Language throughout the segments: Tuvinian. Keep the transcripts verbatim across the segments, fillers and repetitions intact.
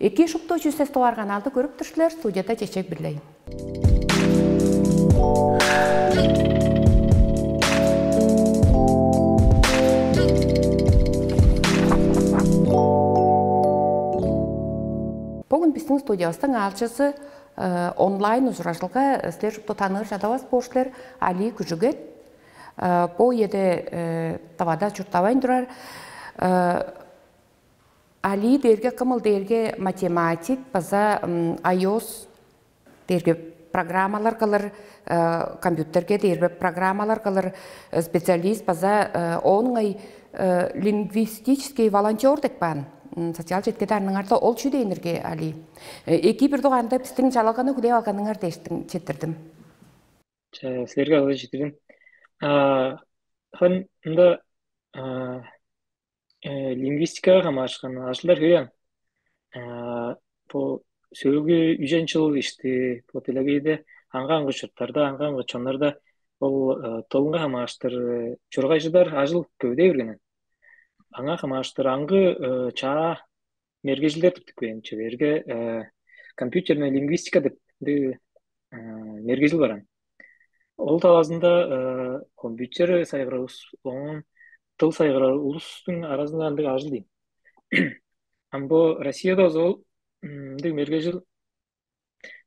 Эки, шупту чүсес товар каналды көрүп тур силер, студияда Чечек Бирлейн. Бүгүн биздин студиябыздың аалчызы онлайн ужуражылга, силер шупту таныыр чадавас боор силер, Али Күжүгет. Бо үеде тавада чурттавайн турар. Али дээрге кымыл дээрге математик база iOS дээрге программалар кылыр, компьютерге дээрге программалар кылыр специалист база оон ыңай лингвистический волонтер деп каан социал четкеде арныңарда ол чүү дээнирге, Али? Эки, бир дуганда биздин чалалганы хүлээп алганыңар дээштиң четтирдим. Ча, силерге алгы четтирдим. Хан ында лингвистикага хамаарышкан ажылдар хөй ан. Бу сөөлгү үжен чыл ишти бу делегейде аңга-аңгы чурттарда, аңга-аңгы чоннарда ол тылынга хамааштыр чургайжыдар ажыл көвүдей берген. Аңа хамааштыр аңгы чаа мергежилдер тыптып кээн чүвээрге компьютерная лингвистика деп ындыг мергежил баран. Ол талаазында компьютер сайгырар улус, оон тыл сайгырар улустуң аразында ындыг ажыл дейм. Ам бо Россияда болза ол ындыг мергежил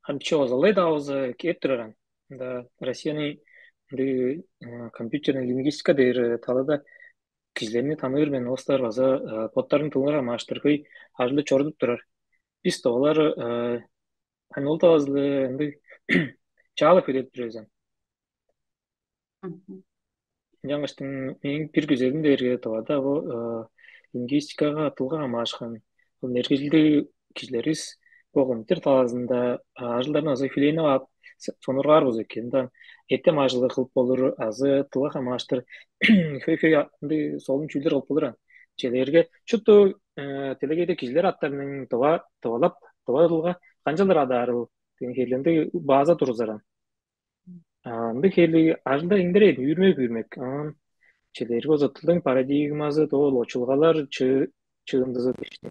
ам биче озалай-даа болза кээп турар ан. Ында Россияның ындыг компьютерный лингвистика дээр талада кижилерни таныыр мен, олустар база боттарының тылынга хамааштыр хөй ажылды чорудуп турар. Бис да олар аны ол талазы ындыг чаала хөдеп тур эвес ан. Ынчангаштың мээң бир күзелим дээрге тывада бо лингвистикага, тылга хамаашкан бо мергежилдиг кижилеривис бо компьютер талаазында ажылдарын азы хүлээнип ап сонургаар болза экен да, эртем ажылы кылып болур азы тылга хамааштыр хөй-хөй ындыг солун чүүлдер кылып болур ан. Челерге шупту делегейде кижилер аттарының тыва тывалап тыва тылга канчалдыр адаарыл деген херленди база турузаран. Ындыг херли ажылда эңдерейт үүрмек-үүрмек. Аан челерге озаттылдың парадигмазы доол очулгалар чыындызы дээшти.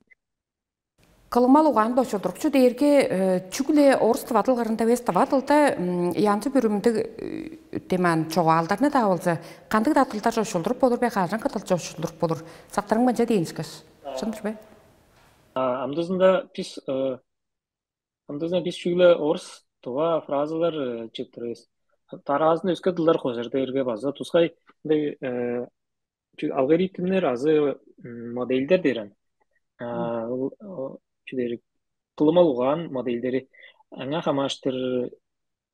Кылымал угаан бо чолдурукчу дээрге чүгле орус тывадылгарында эвес, тывадылда янчы бүрүмдүг деман чогаалдарны-даа болза, кандыг-даа тылдарже очулдуруп болур бе, кажан кытылче очулдуруп болур? Сактарың манча дээн ышкаш. Шын-дыр бе? Амдызында бис амдызында бис чүгле орус тыва фразалар чыптырывыс. Тараазын өске тылдар кожар дээрге база тускай ындай алгоритмнер азы модельдер дээрен. Чүдери кылымал угаан модельдери аңа хамааштыр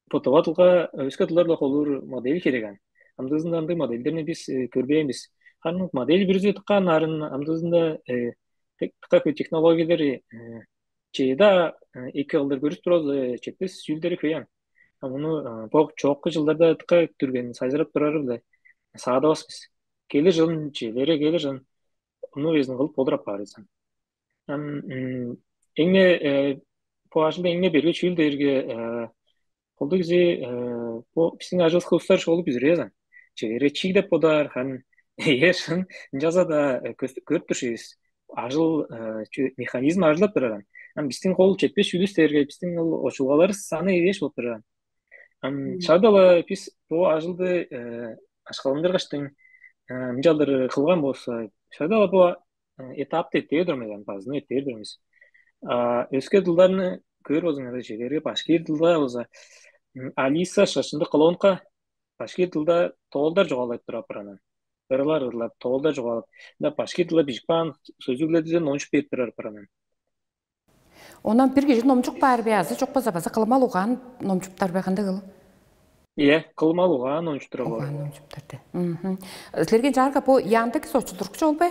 бо тыва тылга өске тылдарда холуур модель хереган. Амдыызында ындыг модельдерни бис көрбээн бис. Харын модель бүрүзү тыккаан нарын амдыызында тыка технологиялери чеда эки кылдыр көрүп турабыз, четпес чүүлдери хөй ан. Муну бо чоокку жылдарда тыка түрген сайжырап турары-биле саадавас бис. Келир жылын челере келир жылын ону безин кылып болур апаар эсен. Ам эңне бо ажылда эңне берге чүүл дээрге холду кизи бо биздин ажылыбызга устар шоолуп үзүрээзен. Чегере чииг деп бодаар хан эшин ынчалза-даа көрүп туршубуз. Ажыл механизм ажылдап тураран. Ам биздин кол четпес чүүлүс дээрге биздин ол очулгалар саны эвеш болуп тураран. Ам шагда-ла бис бу ажылды ашкаландыргаштың ынчалдыр кылган болса, шагда-ла бу этапты эттээр турмайдан базыны эттээр турмайбыз. Өске тылдарны көөр болзуңар, чегерге башкир тылда болза Алиса шашында колонка башкир тылда тоолдар жогалап турап баранан. Ырылар ырлап тоолдар жогалап, да башкир тылда бижип каан сөзүглерден ончуп берип турар баранан. Онан бир кижи номчук баар бе азы чок база база кылымал угаан номчуптар бе, кандай кыл? Иә, кылымал угаан номчуптар бар. Угаан номчуптар де. Силерге чаарга бу Яндекс очулдурукчу ол бе?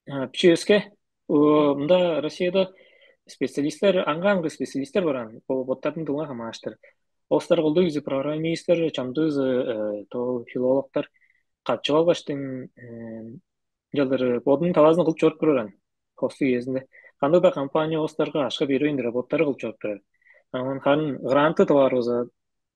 Бичи өске мында Россияда специалисттер, аңга-аңгы специалисттер баран, боттарын дыңа хамааштыр. Остар колдуй бизи программисттер, чамдыызы то филологтар катчып алгаштың ынчалдыр бодунуң талаазын кылып чоруп турар ан. Хостуг иезинде кандыг-даа компания остарга ашка бербейн-дир, боттары кылып чоруп турар. Анан харын гранты тываар болза,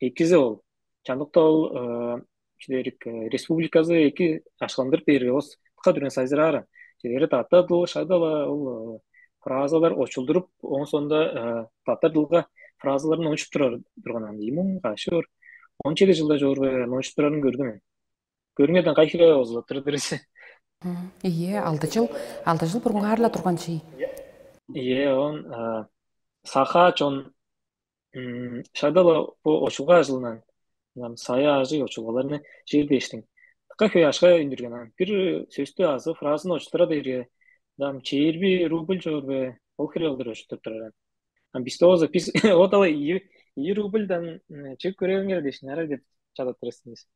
экизи ол. Чамдыкта ол чидерик республиказы эки ашкаландырып бээрге, ол кыка дүрен сайзыраар ан. Чидери татта дыл шагдала ол фразалар очулдуруп, оон соонда таттар дылга фразаларын ончуп турар турган ам иймон кашыр он чеди жылда чоруур ончуп турарын көрдүм мен. Көрүңерден кайхыра озулаттыр диресе. Ийе, алды жыл, алды жыл бурунгаар-ла турган чий. Ийе, он саха чон шагда-ла бу очулга ажылынан сая ажыг очулгаларны чиир дээштиң. Дыка хөй ашка үндүрген ан. Бир сөстү азы фразаны очулдура дээрге, там чээрби рубль чоор бе, ол хире кылдыр очулдуруп турар ан. Бисте ооза бис отала ийи рубльдан чыгып көрөөрүңер дээшин арай деп чадаттырасыңыз.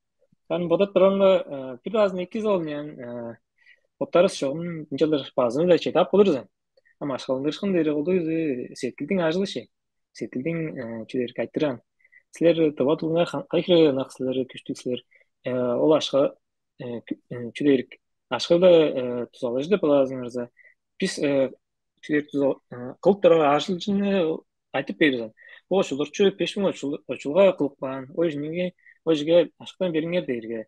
Ан бодап турарымга бир азын эки зол мен боттарыс чогум ынчалдыр базыны да чедап болурузан. Ам ашкалыңдырышкын дээри ол сеткилдиң ажылы ши. Сеткилдиң чүдерик айтыран. Силер дыва дылыңар кайхыры ынак силер күштүг силер. Ол ашка чүдерик ашкыда тузалажы деп алаазыңарза, бис чүдерик кылып турар ажылчыны айтып берген. Бу очулурчу беш миң очулга кылып каан. Ой жинеге ой жиге ашыктан бериңер дээрге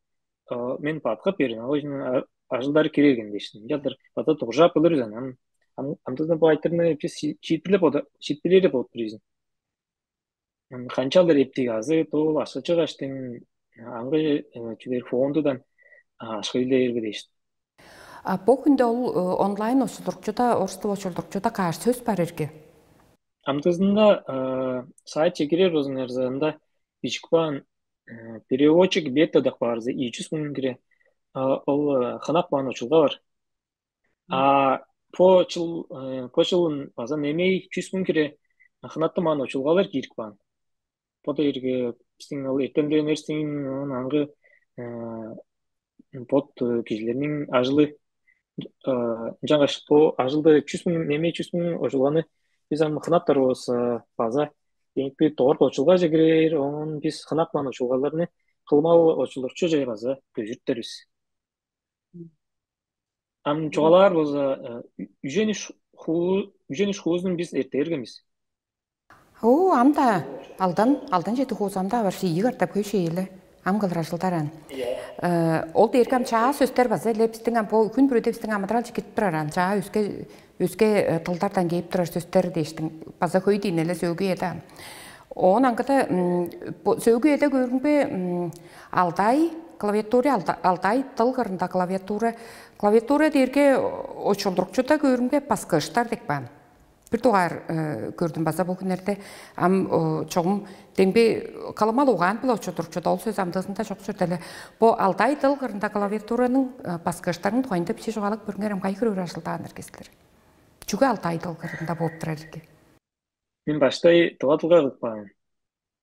мен бадыгап берген. Ой жинин ажылдары кирерген дешин. Ядыр бада дугуржап болур ам. Амдыдан бу айтырны бис шиитпирлеп шиитпирлери болуп туризин. Канчалдыр эптиг азы тоол ашкычык аштың аңгы чүдер фондудан ашкы илдеерге дээшти. А бу хүндө ол онлайн очулдурукчуда, оруступ очулдурукчуда каар сөс бар эрге? Амдызында сайтче кирер болзуңарза, ында бижик баан переводчик бета деп баарза ийи жүз муң кире. Ол хынап баан очулга бар. А по чыл по чылын база немей чүс муң кире хынаттым аны очулгалар киирип каан. Бо дээрге биздин ол эртемденнерсиң аңгы бот кижилерниң ажылы. Ынчангаш бо ажылды чүс муң немей чүс муң очулганы биз ам хынаттар болза база эки дорт очулгаже кирээр. Оон биз хынатман очулгаларны кылмал очулурчу же база көжүрттербиз. Ам чугаалаар болза, үжен үш хуу үжен үш хуузун биз эртээргенбиз. Оо, ам-даа алдан алдан жети хуузу ам-даа бар шии картап хөй шееле. Ам кылыр ажылдаран. Ол дээрге ам чаа сөстер база эле биздин ам бо күн бүрүдө биздин амыдыралчы кирип тураран. Чаа өске өске тылдардан кээп турар сөстер дээштиң. База хөй диин эле сөөгү эдаан. Оон аңгыда сөөгү эде көрүңбе, алдай клавиатура, алдай дыл кырында клавиатура. Клавиатура дээрге очулдурукчуда көрүңбе, баскыыштар деп каан. Бир дугаар көрдүм база бу күннерде. Ам чогум деңби каламал угаан биле очулдурукчуда, ол сөз амдыызында чок чүрдү эле. Бу алдай дыл кырында клавиатуранын баскыыштарын дугайында биче чугаалап көрүңер, ам кайгыр өр ажылдаан эргестилер. Чүге алдай дыл кырында болуп турар эрге? Мен баштай дыва дылга кылып каан.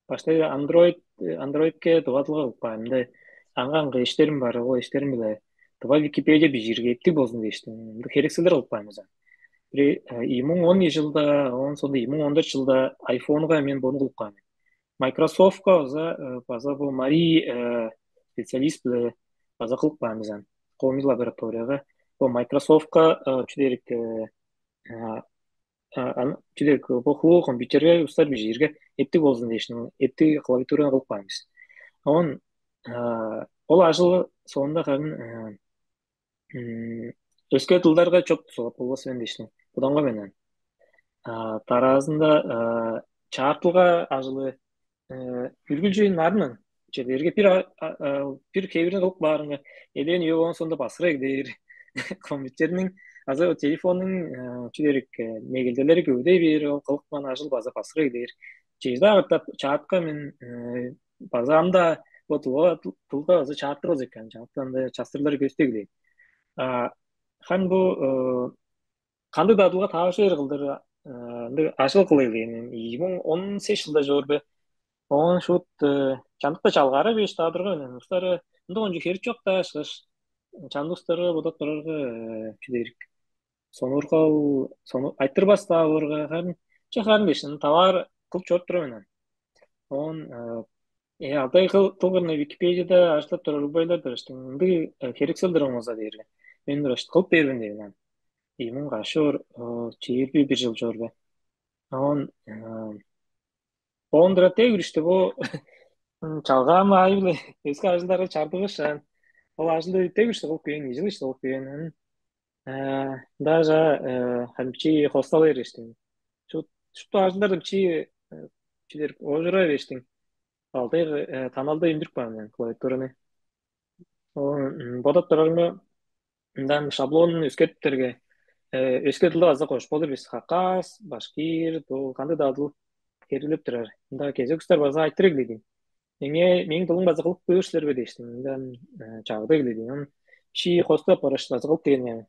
Баштай Android Androidке дыва дылга кылып каан. Мындай аңгы-аңгы эштерим бар, ол эштерим биле дыва Википедия бижирге эптиг болзун дээштим. Мындай херексиздер кылып каан база. Бир ийи муң он ийи жылда, оон соонда ийи муң он дөрт жылда iPhoneга мен бону кылып каан. Microsoftка база база бу Мари специалист биле база кылып каан база. Коми лабораторияга бу Microsoftка чүдерик чүдек бо хуу компьютерге устар бижиирге эптиг болзун дээшин эптиг клавиатураны кылып каан бис. Он ол ажыл соонда карын өске тылдарга чоп тузалап болбас мен дээшин. Буданга менен дараазында чаартылга ажылы үргүлчү нарын черлерге бир бир хевирин кылып баарынга элээн үе болгон соонда басыра эгдээр компьютерниң азы телефоннуң чүдерик мегелделери көвүдей бээр, ол кылыкман ажыл база басыра эгдээр. Чежда катап чаатка мен база ам-да бо тылга база чааттырбас экен, чаатта андай частырлар көстүг дейт. Хам бу кандыг дадылга таажы эр кылдыр ындыг ажыл кылыйлыын ийи муң он сес жылда чоор бе? Оон шуут чамдыкта чалгаара беш таадырга устары ындыг ончу херик чок да ышкаш чамдык устарга бодап турарга чүдерик сонургал сону айтырбас таалырга харын че харын дешин таваар кылып чоруп тура мен. Оон э алдай кыл тылгырны Википедияда ажыктап турар убайлар дырыштың ындыг херексел дырыңмаза дээрге мен дырышт кылып бербин деген. Иймин кашуур чиирби бир жыл чорду. Оон оон дыра дег үрүштү бу чалгаан маай биле өске ажылдарга чардыгышаан. Ол ажылды дег үрүштү кылып кээн, ижил ишти кылып кээн. Даже ханчи хостал эргештиң. Шут шут ажылдардым чи чилер ожура бериштиң. Алдай таналда үндүрүп каан мен клавиатураны. Бодап турарымга мындан шаблонун өскертиптерге өске тылда база кошуп болур бис. Хакас, башкир, кандыг-даа тыл керилип турар. Мында кезек устар база айтыр эгледим. Меңээ мээң дылың база кылып көөр силер бе дээштиң. Мындан чагыда эгледим. Чи хостап бараш база кылып деген яны.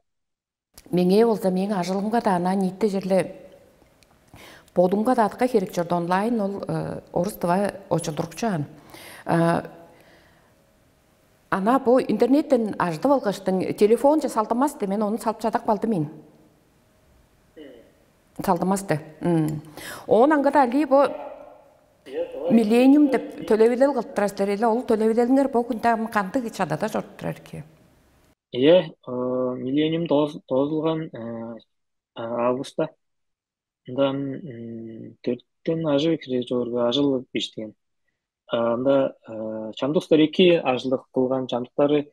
Меңээ болза мээң ажылымга-даа ана ниитте черле бодумга-даа атка херек чорду онлайн ол орус дыва очулдурукчу аан. Ана бу интернеттен ажыдып алгаштың телефонче салдымас де мен ону салып чадак балды мен. Салдымас де. Оон аңгыда али бу миллениум деп төлевилел кылып турар силер эле ол төлевилелиңер бу күндө ам кандыг чадада чоруп турар эки? Iya, миллениум тоозулган августта. Ындан төрттен ажы кире чорга ажыл биштиген. Ында чамдыктар эки ажылдык кылган чамдыктары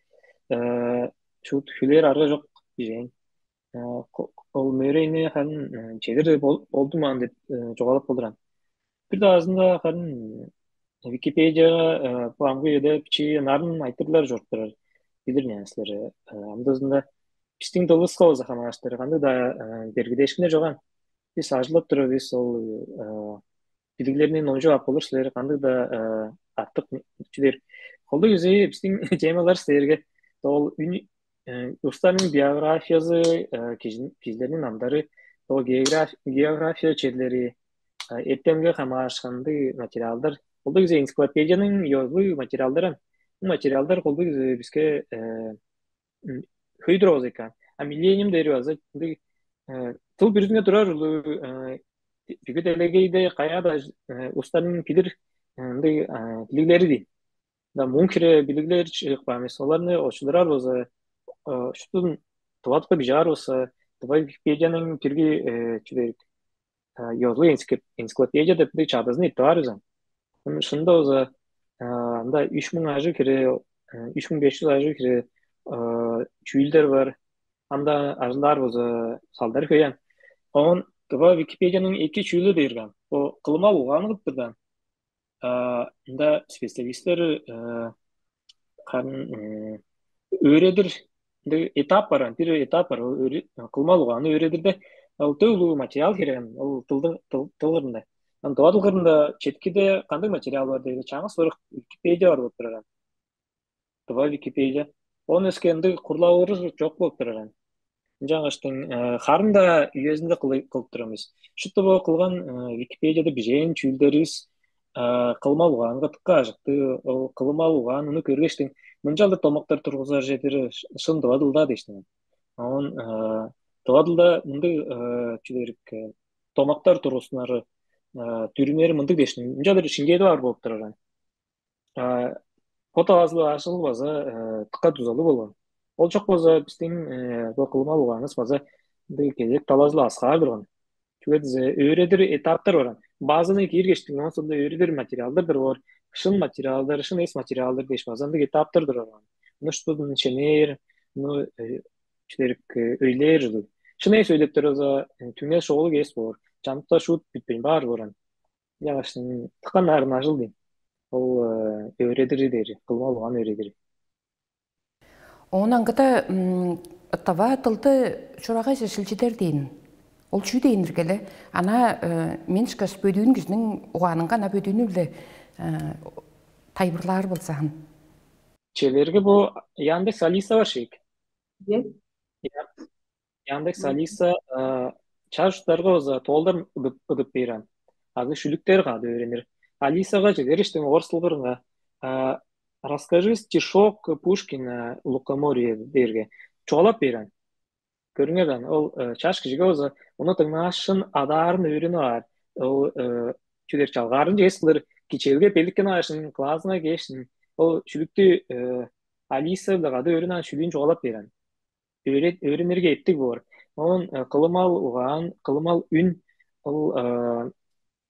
шут хүлээр арга жок дижээн. Ол мөрейни харын чедир болдумаан деп чугаалап болдуран. Бир даазында харын Википедияга бу амгы үеде бичии нарын айтырлар чоруп турар билир нянслери. Амдызында биздин дылыска болза хамааштыр кандыг-даа бергидешкине жоган. Биз ажылдап тура биз ол билиглеринен ончуп ап болур силер кандыг-даа артык чүдер. Колдуг үзе биздин темалар силерге ол үн устарның биографиясы, кижилерниң намдары, ол география черлери, эртемге хамаашканды материалдар. Колдуг үзе энциклопедияның ёзлуг материалдарын. Бу материалдар колдуг үзе бизге хөйдүр оозу экен. А миллениум дери база ындыг тыл бүрүзүнге турар улуу бүгү делегейде каяада устарның билир ындыг билиглери дейм. Да муң хире билиглер чыгып каан эмес. Оларны очулдурар болза, шуптун тывадыкка бижаар болза, тыва Википедияның бирги чүдерик ёзулуг энциклопедия деп ындыг чадазын иттиваар бизен. Шынында болза анда үч муң ажыг хире, үч муң беш жүз ажыг хире чүүлдер бар. Анда ажылдаар болза салдар хөйен. Оон тыва Википедияның эки чүүлү берген. Бу кылымал угааны кылып турган. Ында специалисттер харын өөредир этап бар, бир этап бар. Кылмал угааны өөредирде ол төл улуу материал херен ол тылгырында. Ан дыва тылгырында четкиде кандай материал бар дегенде чаңгыс бырык Википедия бар болуп турар. Тыва Википедия. Оон өске ындыг курлавыры жок болуп турар. Ынчангаштың харын-даа үезинде кылып турабыз. Шупту бо кылган Википедияда бижээн чүүлдеривис кылмал угаанга тыкка ажыктыы, ол кылмал угаан уну көргештиң мынчалдыр домактар тургузар чедири шын дыва дылда дээштиң. Оон дыва дылда мындыг чүдерик домактар тургузунары дүрүмнери мындыг дээштиң. Мынчалдыр шиңгээди бар болуп турар. Бо талазылыг ажыл база тыкка дузалыг болган. Ол чок болза биздин бо кылымал угааныбыз база кезек талазылыг аскаар турган. Чүге дизе өөредир этаптар барган. Базаны кииргештиң оон сонда өөредир материалдар бар. Шын материалдар, шын эс материалдар дээш база ындыг этаптар турган. Ну что шенээр, ну чүдерик өйлээр. Шын эс өйлеп турарза түңнел шоолуг эс боор. Чамдыкта шуут бүтпейн баар баран. Яңаштын тыккан нарын ажыл дейм. Ол өөредири дээри, кылмал угаан өөредири. Оон аңгыда тава тылды чурагайже шилчидер дейн. Ол чүү дейниргеле? Ана мен ышкаш бөдүүн кижиниң угаанынга ана бөдүүнү-биле тайбырлаар болзаан. Челерге бу Яндекс Алиса бар шейк. Яндекс Алиса чаш уттарга база тоолдар ыдып берем. Азы шүлүктер каады өөренир. Алисага чедер иштиң орус кылгырынга расскажи стишок Пушкина Лукоморье дээрге чугаалап берем. Көрүңер дан ол чаш кижиге база ону дыңнааш шын адаарын өөрүнүп аар. Ол чүдер чалгаарын чээс кылыр кичээлге беликкен аашын классына кээшин ол шүлүктү Алиса биле кады өөрүн аан шүлүүн чугаалап берем. Өөрүнерге эптиг боор. Оон кылымал угаан, кылымал үн ол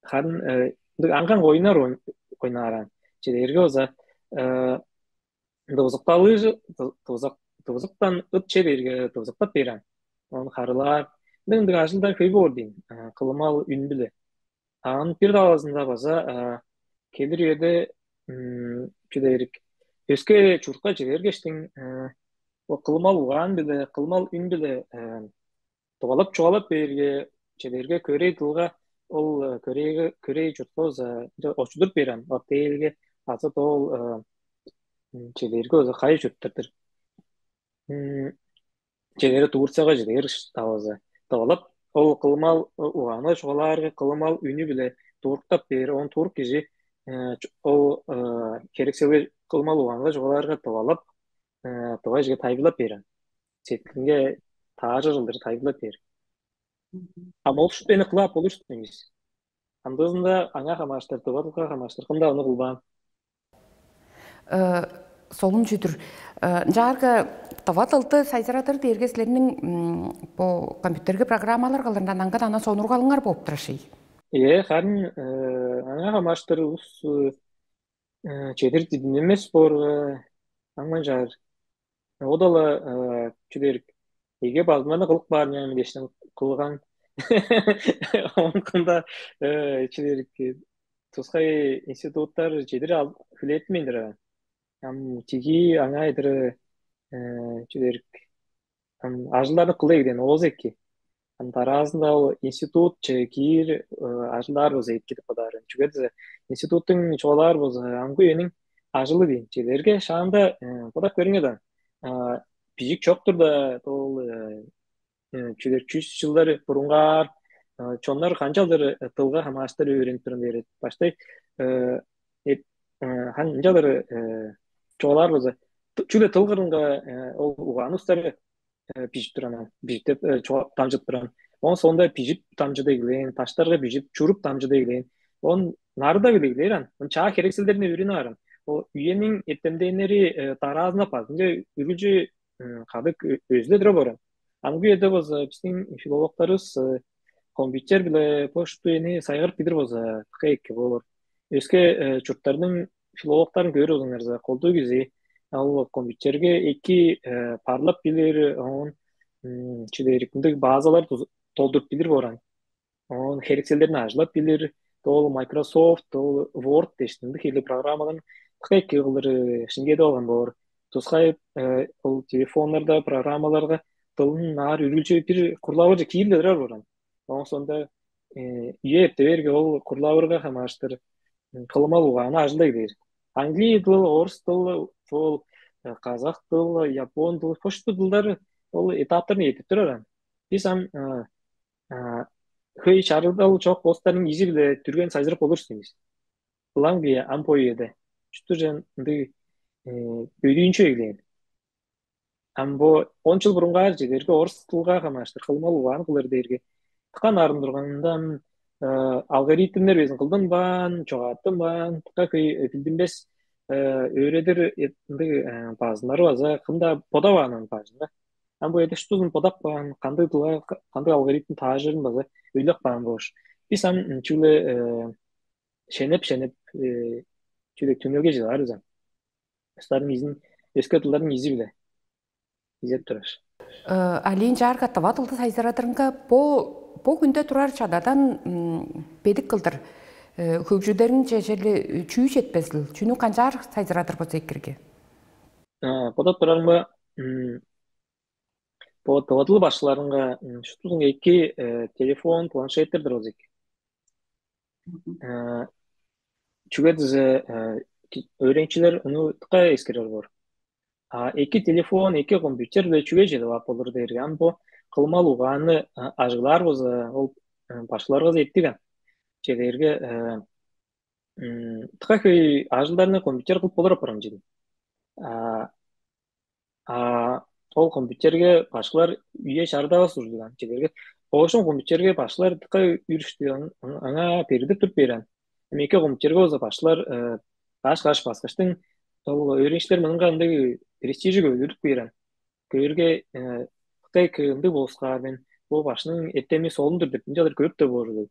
харын аңган оюнар ойнааран. Чедерге база дывызыкталыы дывызыктан ыт че берге дывызыктап берен. оон харылаар. Ындыг ындыг ажылдар хөй боор дейн, кылымал үн биле. Аан бир талазында база келир үеде чүдээрик өске чуртка чедергештиң, кылымал угаан биле, кылымал үн биле тывалап чугаалап бээрге, чедерге көрээ дылга, ол көрээге көрээ чуртка база очудуруп берем. Отейлге азы ол чедерге база кайы чурттардыр. Чедери Турцияга чедер тавазы тывалап, ол кылымал угаанга чугаалаарга, кылымал үнү биле туруктап бээр. Он турук кижи ол херекселге кылымал угаанга чугаалаарга тывалап, тывайжыга тайбылап бээр. Сеткинге таажыр ылдыр тайбылап бээр. А ол шупту эни кылаап болур эмес. Андыызында аңаа хамааштыр, тывадылга хамааштыр кымда ону кылбаан. Солун чүдүр. Ынчаарга тыва дылды сайзырадыр дээрге силерниң бо компьютерге программалар кылырындан аңгыда ана сонургалыңар болуп турар ший. Ээ, харын аңаа хамааштыр улус чедир дидинмес боорга аңман чаар. Одала чүдерик эге базманы кылып каар мен дээштен кылган. Онкунда чүдерик тускай институттар чедир ал хүлээттимейндир. Ам тиги аңаа эдир чүдерик ам ажылдарын кыла эгиден оозу эки. Ам дараазында ол институт че киир ажылдаар болза эки деп бодаар. Чүге десе институттуң чугаалаар болза амгы үениң ажылы дейн. Чедерге шаанда бодап көрүңер даан. Бижик чоктур да ол чүдер чүс жылдар бурунгаар чоннар канчалдыр тылга хамаастар өөренип туран дээр баштай хан ынчалдыр чугаалаар болза чүгле тыл кырынга ол угаан устары бижип туран бижип дамчып туран. Он соонда бижип дамчыда эгелээн, таштарга бижип чуруп дамчыда эгелээн. Он нарыда билеглээр ан. Он чаа херекселдерин өөрүнүп ааран. Ол үениң эртемденнери дараазына базынча үрүлчү кадык өзүле тура баран. Амгы үеде болза биздин филологтарыбыз компьютер биле почту эни сайгарып билир болза кыка эки болур. Өске чурттардын филологтарын көөр болзуңарза колдуу кизи ал компьютерге эки парлап билир, оон чүдээрик мындыг базалар толдуруп билир бооран. Оон херекселдерин ажылап билир, ол Microsoft, ол Word дээш мындыг хирлиг программаларын кыка эки кылыр шиңгээдип алган боор. Тускай ол телефоннарда программаларга дылын наар үрүлчү бир курлавырже киириле турар бооран. Оон соонда үе эрте берге ол курлавырга хамааштыр кылымал угааны ажылдай бээр. Англи дыл, орус дыл, ол казах дыл, япон дыл, почту дылдар ол этаптарын этип турар. Биз ам хөй чарыгдал чок постарның изи биле түрген сайжырып болур сиңиз. Ылаң бие ам бо үеде чүттүржен ындыг бөдүүнчү эглээн. Ам бо он жыл бурунгаар чедерге орус тылга хамааштыр кылмал угаан кылыр дээрге тыка нарын турганындан алгоритмнер безин кылдын баан, чогааттын баан, тыка хөй билдинбес өөредир ындыг баазыннары база кымда бодаваанын баажында. Ам бу эдеш тузун бодап каан кандыг дыла кандыг алгоритм таажырын база өйлеп каан болуш. Бис ам чүгле шенеп шенеп чүгле түнөге жылаарбыз ам. Устарның изин өске дылдардың изи биле изеп турар. Алиин чаарга тыва дылды сайзырадырынга бо бо күндө турар чададан бедик кылдыр хөгжүдерин чежели чүү четпезил, чүнү канчаар сайзырадыр болза экирге? Бодап турарымга бо тывадыл башчыларынга шуптузунга эки телефон, планшеттердер болза эки. Чүге дизе өөреникчилер ону тыка эскерер боор. А эки телефон, эки компьютер биле чүге чедип ап болур дээрге ам бу кылмал угааны ажыглаар болза ол башкыларга эптиг ам. Чедерге тыка хөй ажылдарны компьютер кылып болур апарган чедим. А ол компьютерге башкылар үе чардавас ужурлуган чедерге оошон компьютерге башкылар дыка үрүштү аңаа берилип туруп берен. Эми эки компьютерге болза башкылар каш каш баскычтың ол өөреникчилер мынга ындыг престижи көбүлүрүп берен. Көөрге кытай ындыг болускаар мен бу башкының эртеми солун-дур деп ынчалар көрүп да боор.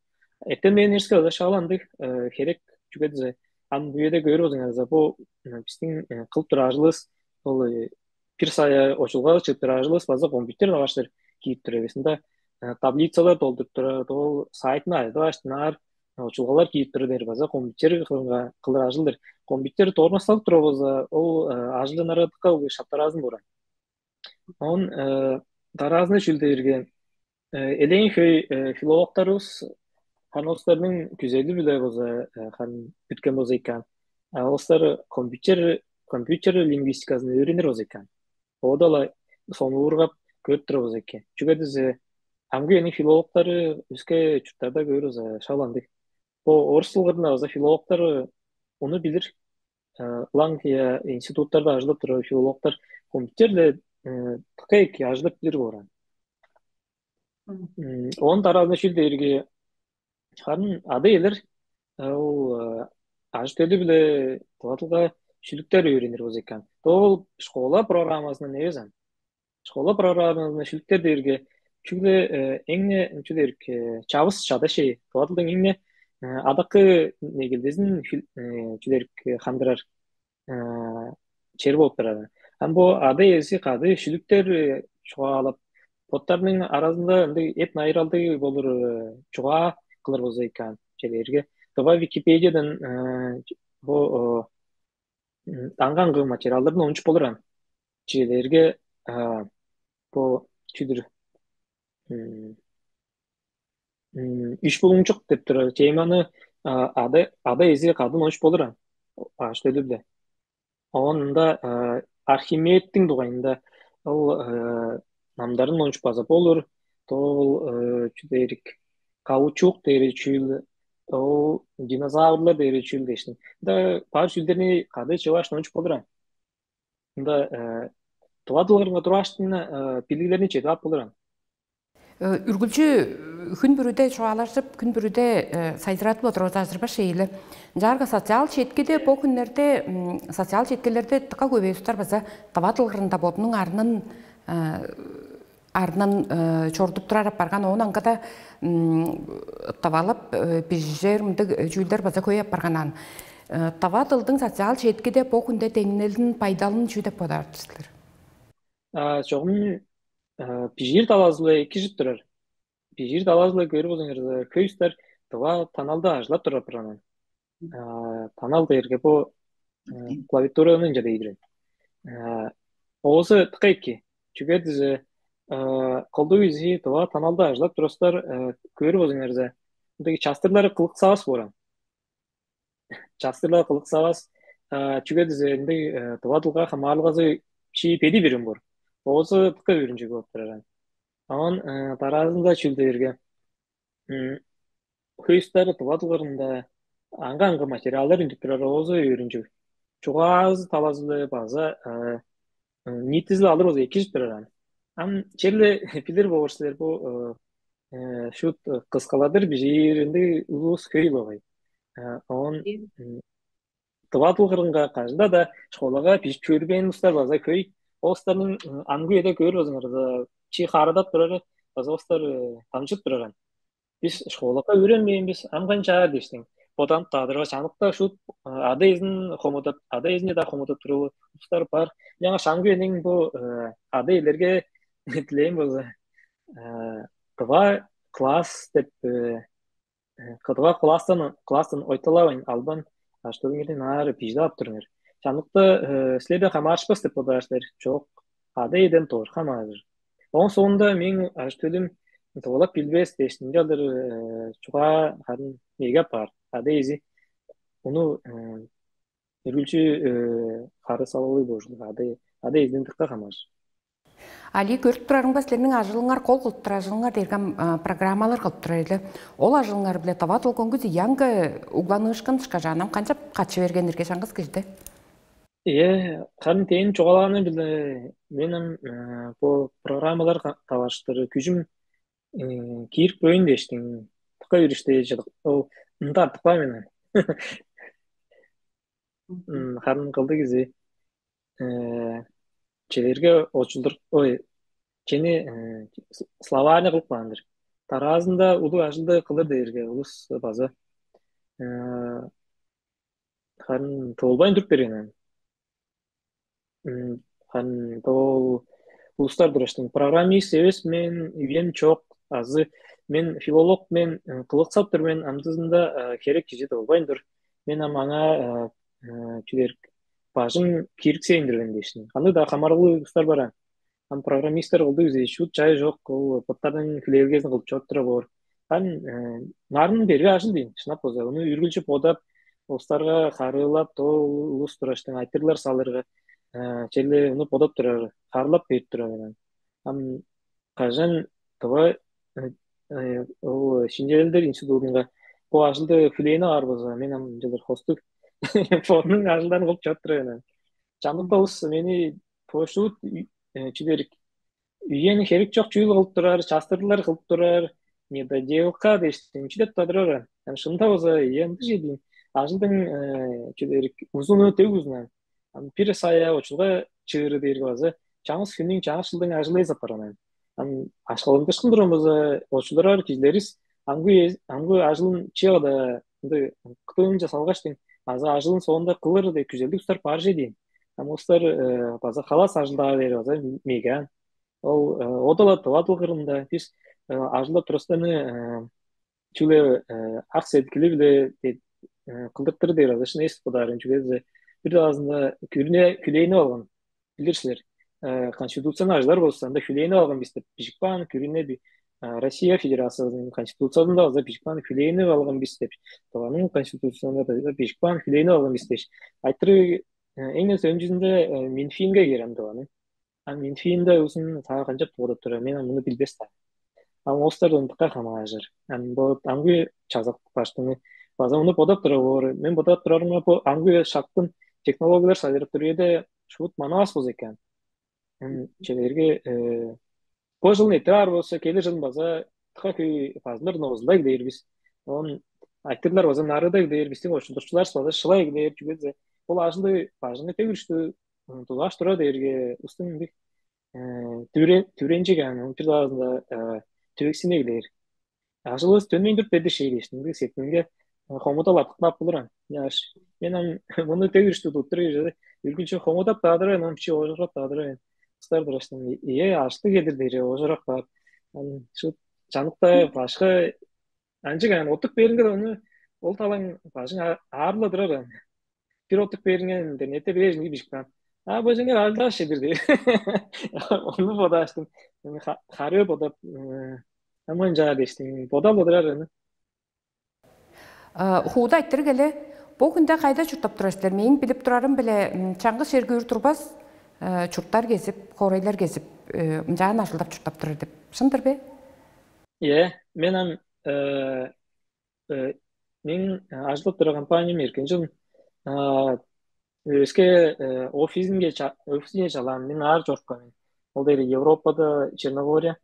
Эртем мен эрске шааландыг херек чүге дизе ам бу жерде көрүп болзуңарза бу биздин кылып тураажылыбыз ол бир сая очулга чыып тураажылыбыз база компьютер алгаштыр киип тур эвес. Ында таблицалар толдуруп турар, ол сайтын ажыдып аштынаар, чулгалар киип турар дээр база компьютер кылыр ажыл-дыр. Компьютер дормасталып тура болза, ол ажылын арадыкка шаптараазын буран. Он дараазында чүл дээрге, элээн хөй филологтарыбыс ханостарның күзели-биле болза, хан бүткен болза экен. Олустар компьютер компьютер лингвистикасын өөрүнүр болза экен. Оодала сонуургап көрүп тура болза экен. Чүге дизе амгы эниң филологтары өске чурттарда көөр болза шал андыг. Бо орус тылгырында база филологтар уну билир. Лангия институттарда ажылдап турар филологтар компьютерле тыка эки ажылдап билир бооран. Он дараазында шил дээрге харын ада элер ол ажы төлү биле тывадылга шүлүктер өөрүнүр болза экен. Ол школа программасынан эвес ан. Школа программасына шүлүктер дээрге чүгле эңне чү дээрик чавыс чада шей. Тывадылдың эңне адакы негилдезин чү дээрик хандырар чер болуп турар. Ам бу ада эзи кады шүлүктер чугаалап, боттарның аразында ындыг эп найыралдыг болур чугаа кылыр болза экен. Челерге дыва Википедиядан бу аңгы-аңгы материалдардан ончуп болур ан. Челерге бу чүдүр үш булуңчук деп турар теманы ада ада эзи кадын ончуп болур ан. Аштөдү биле. Оон ында Архимедтиң дугайында ол намдарын ончуп база болур. Ол чү дээрик каучук дээри чүүл, ол динозаврлар дээри чүүл дээшин. Ында бар чүүлдерни кады чыгаш ончуп болур ан. Ында тыва дылгырынга турааштын билиглерни чедип ап болур ан. Үргүлчү хүн бүрүде чугаалажып, хүн бүрүде сайзыратып отурувус ажырбаш эйле. Ынчаарга социал четкиде бу хүннерде социал четкилерде дыка көбейустар база дава дылгырында бодунуң арнын арнын чорудуп турар апарган оон аңгада дывалап бижижер мындыг чүүлдер база көй апарганан. Дава дылдың социал четкиде бу хүнде деңнелин байдалын чүү деп бодаар силер? А чогум бижиир талазы-биле кижип турар. Бижиир талазы-биле көрүп болуңарза, хөй устар дыва таналда ажылап турар турганын. Танал дээрге бу клавиатураны ынча дейдир. Оозу тыка эки. Чүге дизе колдуг изи дыва таналда ажылап турустар көрүп болуңарза, мындай частырлары кылыксавас бооран. Частырлар кылыксавас, чүге дизе ындыг дыва дылга хамаарылгазы чи беди берим бор. Оозу дыка өөрүнчүг болуп тураран. Оон дараазында чүл дээрге хөйүстер дыва дылгарында аңга-аңга материалдар үндүп турар оозу өөрүнчүг. Чугаазы талазы база ниитизил алыр болза экижип тураран. Ам черле билир боор силер бу шут кыскаладыр бижиир ындыг улус хөй болгай. Оон дывадыл кырынга кажында да школага бижип чөрбээн улустар база хөй. Олустарның ангы үеде көөр болзуңарза чи хаарадап турары база улустар дамчып тураран. Биз школага өөренмээн бис ам канчаар дээштиң. Боданып таадырга чаныкта шут ада эзин хомудап, ада эзине да хомудап туруп улустар бар. Жаңа шаңгы эниң бу ада элерге дилээн болза кыдыга класс деп кыдыга класстан класстан ойталавайн албан аштыгыңерден аары биждап туруңар. Чамдыкта силерден хамаарышпас деп бодаар силер. Чок, ада эден доор хамаарыр. Оон соонда мээң аштөлүм дывалап билбес дээш ынчалдыр чугаа харын меге апаар. Ада эзи уну үргүлчү хары салалыг болушулуг ада ада эзиден дыкка хамаарыш. Али көрүп турарыңба силерниң ажылыңар кол кылып турар ажылыңар дээрге программалар кылып турар эле. Ол ажылыңар биле дава долгонгуз янга угланыышкын тышкажаанам канчап качы бергенирге чаңгыс кижиде? Э, харын тээни чугаалааны биле мен ам бу программалар таваштыр күжүм киирип көйүн дээштиң. Тыка үрүштей жыдык. Ол ында артыкпай менен. Харын кылдыг изи челерге очулдур ой чени словарьны кылып каан-дыр. Тараазында улуг ажылды кылыр дээрге улус база харын тывылбайн туруп берген. Харын ол улустар турар-дыр. Программист эвес мен, үен чок, азы мен филолог мен, кылыксап тур мен, амдызында херек кижи долбайн тур. Мен ам аңаа чүдер бажың киириксейн турган дээшин. Кандыг-даа хамаарылыг улустар бар аан. Ам программисттер кылдыг үзе шут чай чок, ол боттарның хүлээлгезин кылып чоруп тура боор. Ам нарын берге ажыл дейн, шынап болза, ону үргүлчү бодап, улустарга харыылап, то улус тураштың айтырлар салырга, черле ону бодап турар, харылап берип турар мен. Ам кажан тыва ол шинчилелдер институтунга бо ажылды хүлээни аар болза, мен ам ынчалдыр хостуг фондунуң ажылдарын кылып чоруп турар мен. Чамдык улус мени тошут чүдерик үен херек чок чүүл кылып турар, частырдылар кылып турар, недоделка дээштин чүдеп турар. Ам шынында болза, ындыг же дейм, ажылдың чүдерик узуну дег узунан. Ам бир сая очулга чыыры дээрге база чаңгыс хүннүң, чаңгыс чылдың ажылы эзап барган. Ам ашкалындышкын турган болза, очулдурар кижилерис амгы амгы ажылын чыгада ынды кытыынча салгаштың азы ажылын соонда кылыр деп күзелдиг устар бар же дейм. Ам устар база халас ажылдаа бери база мегаан. Ол одала тывадыл кырында бис ажылдап турустаны чүгле ак сеткили-биле кылдыртыр дээр азашын эс бодаарын чүгле бир даазында күрүнө хүлээнип алган билир силер. Конституцияны ажылар болса, анда хүлээнип алган бис деп бижип каан күрүнө Россия Федерациясынын конституциясында база бижип каан хүлээнип алган бис деп, Тыванын конституциясында база бижип каан хүлээнип алган бис дээш. Айтырыг эң сөөнчүзүндө Минфинге кирем Тываны. А Минфинде узун саа канчап тоодап турар, мен муну билбес да. А остар ындыкка хамаажыр. Ам бо амгы чазак баштыңы база уну бодап тура боор. Мен бодап турарымга бу амгы шактын технологиялар садырып тур эде шуут манавас болза экен. Челерге бу жылын эттираар болса, келир жылын база тыка хөй базылар новузундай билээр бис. Он айтырлар база нарыдай билээр бистиң очулдурчулар база шылай билээр чүгезе. Ол ажылды бажыңы тегүрүштү тулгаш тура дээрге устун бир дүренчиг аны бир даазында түбексине билээр. Ажылыбыз төнмейн туруп берди шей дээштиң. Бир септимге хомудал артыктап болуран. Яаш, мен ам муну тегүрүштү туттур киржеди. Үргүлчү хомудап таадырайн, ам чи ожургап таадырайн. Кыстар дырыштым. Ие, аштыг эдир дээре ожурак баар. Шу чаныкта башка анчык ан оттук беринге ону ол талаң бажың аарла турар ан. Бир оттук беринген интернетте бир эжинги бижип каан. А бажыңар алдаш эдир дээри. Ону бодааштым. Харыы бодап аман жаа дештиң бодап одурар аны. Хууда айтырыг эле, бу хүндө кайда чурттап турар силер? Мээң билип турарым биле чаңгыс черге үр турбас, чурттар кезип, хоорайлар кезип, ынчаан ажылдап чурттап турар деп. Шындыр бе? Е, мен ам мен ажылдап турар компаниям эркен жыл өске офисинге офисине чалаан мен аар чорупкан мен. Ол дери Европада, Черногория.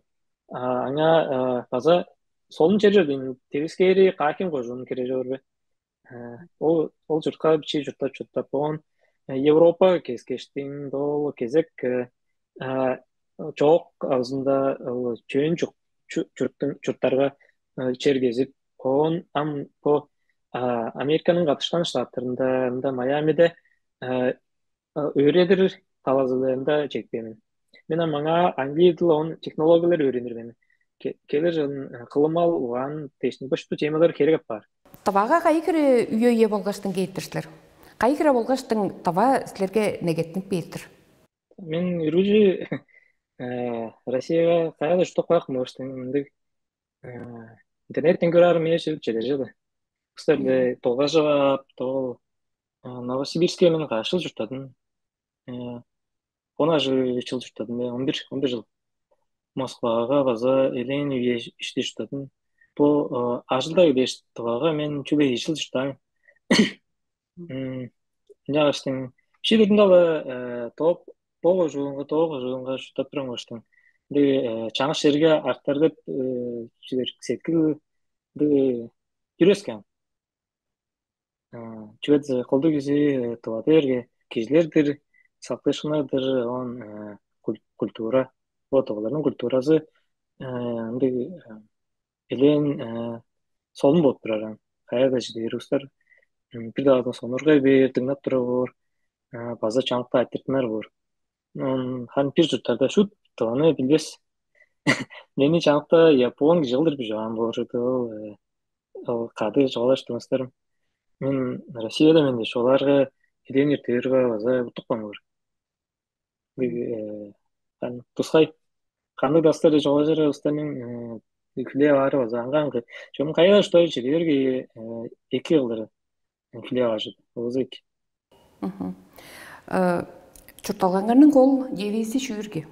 Аңа база солун чер-чер дейм, тевискээри кааким кожуун кире чорбе. Ол ол чуртка бичии чурттап чурттап оон Европа кескештиң доо кезек чоок азында чөөн чурттарга чер кезип, оон ам бо Американын катышкан штаттарында, ында Майамиде өөредир талазылыында чекпемин. Мен ам маңаа англи дыл оон технологиялар өөренир мен. Келер жылын кылымал угаан дээшин бышту темалар керек апаар. Тывага кайы хире үе-үе болгаштың кээптир силер? Кайы хире болгаштың тыва силерге негеттинип бээр-дир? Мен үрүжү Россияга каяда чурттап каякмын баштың мындыг интернеттен көраарым эш чедер жада. Кыстарда толгажап, тол Новосибирскке мен каш жыл чурттадым. Он ажы чыл чурттадым, он бир он бир жыл. Москвага база элээн үе ишти чурттадым. Бу ажылдай беш тывага мен чүгле эки жыл чурттаан. Ынчангаштың ши дурдунда ала топ богу жуунга тоогу жуунга чурттап турган болуштуң. Ынды чаңгыс черге артар деп чүгер сеткил ынды жүрөскөн. Чүве кылдыг кижи тыва дээрге кижилердир, сактыышкыннардыр, он культура, вот оларның культуразы ындыг элээн солун болуп турар. Каяда чидээр устар бир даадын сонургай бээр дыңнап тура боор, база чаңыкта айтыртынар боор. Харын бир чурттарда шут Тываны билбес. Мени чамдыкта япон кижи кылдыр биживаан боор чүве ол, э, ол кады чугаалаштыңыздарым. Мен Россияда мен дээш, оларга эден эртерге база уттупкан боор. Биг, э, хан тускай кандыг дастар чугаалажар устарның хүлээ баары база аңгаан кыт. Чом кайда что чилерге эки кылдыр хүлээ баажы. Озу эки. Мгм. Э, Чуртталгаңарның кол девизи шүүрге?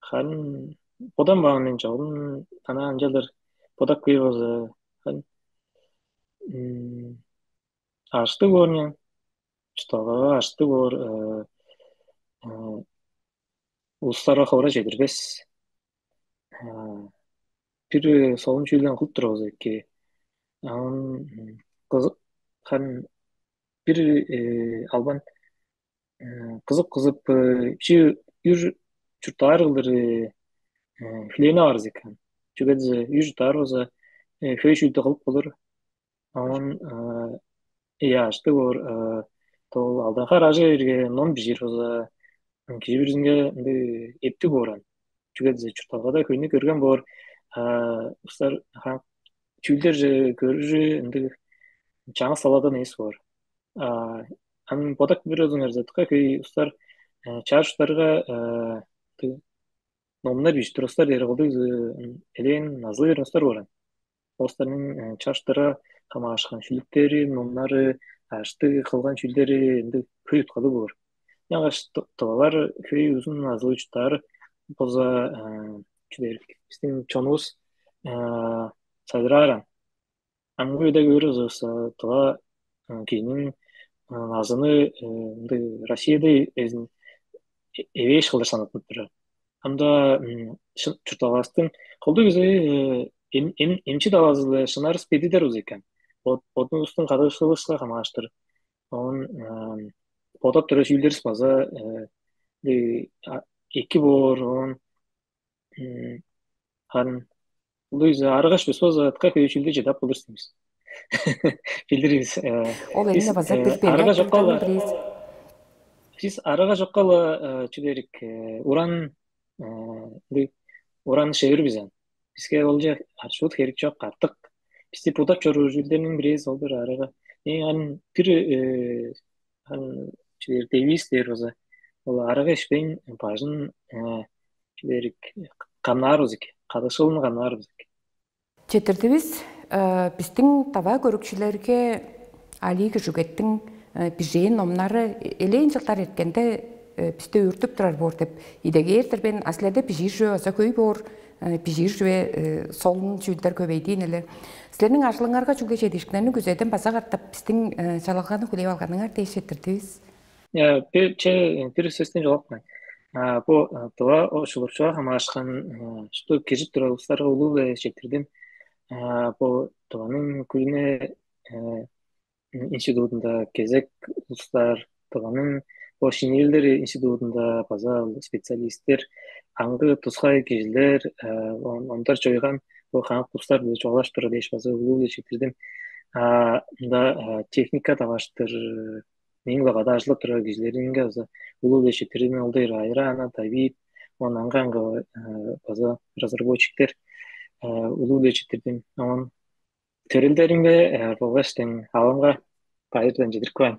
Хан бодан баан мен чогум ана анчалдыр бодак кыйбазы хан аштыг боор мен, чуртталгага аштыг боор, улустарга ховура чедирбес. Бир солун чүүлден кылып турабыз эки. Ам кызык хан бир албан кызып-кызып чи үр чурттаар кылдыр хүлээни аарыз экен. Чүге дээзе үр чурттаар болза хөй шүүлдү кылып болур. Оон ыяашты боор тол алдан харажы берге ном бижир болза кижи биризинге ынды эптиг бооран. Чүге дээзе чуртталгада хөйнү көрген боор устар чүүлдер көрүрү ынды чаңгыс саладан эвес боор. Ам бодак бир озуңар затка хөй устар чаар уштарга номнар бижип турустар дээри кылдыг элээн назылы берген устар баран. Остарның чаштыра хамаашкан шүлүктери, номнары, аштыг кылган чүүлдери ынды хөй уткалыг боор. Ягаш тывалар хөй узун назылы чуттаар болза чүдерик биздин чонувус сайдырааран. Амгы үеде көөрүбүз тыва кижиниң назыны ынды Россияда эзин эвээш кылдыр санаттынып турар. Анда чуртталгастың колдуг үзе эмчи талаазы-биле шынарыс бедидер узу экен. Бодунувустуң кадыышкылышка хамааштыр. Он бодап тура чүүлдерис база эки боор, он харын улуйза арыгаш бис база атка хөй чүүлдү чыдап болур сиңиз. Билдирибиз. Ол эмне база бир арыга жоккала. Биз арыга жоккала чүдерик уран уран шевир бизен. Биске олче аршуут херек чок артык. Бисти будап чоруур чүүлдерниң бирээзи ол бир арыга. Эң ан бир ан чүдер девиз дээр база ол арыга ишпейн бажын чүдерик камнаар узик, кадышылын камнаар узик. Четирдивис биздин дава көрүкчүлерге алии күжүгеттиң бижээн номнары элээн жылдар эрткенде бисти өөртүп турар боор деп идегээр-дир мен. А силерде бижиир чүве база хөй боор, бижиир чүве солун чүүлдер көбейдиин эле. Силерниң ажылыңарга чүгле чедиишкиннерни күзеден база катап биздин чалалганы хүлээп алганыңар дээш четирдивис. Бир че бир сөстен жолукмайн. Бу дыва ошулурчуга хамаашкан что кижип тура улустарга улуу-биле четирдим. Бу дываның күлүне институтунда кезек улустар дываның бо шиниелдери институтунда база специалисттер аңгы тускай кижилер ондар чойган бу хамык улустар биле чугаалаш тура дээш база улуу-биле четирдим. Мында техника таваштыр мээң-биле кады ажылдап турар кижилеринге база улуу-биле четирдим. Ол дээр Айрана, Давид, он аңгы-аңгы база разработчиктер улуу-биле четирдим. Он төрелдеримге болгаш тең авамга байырдан чедирип каайн.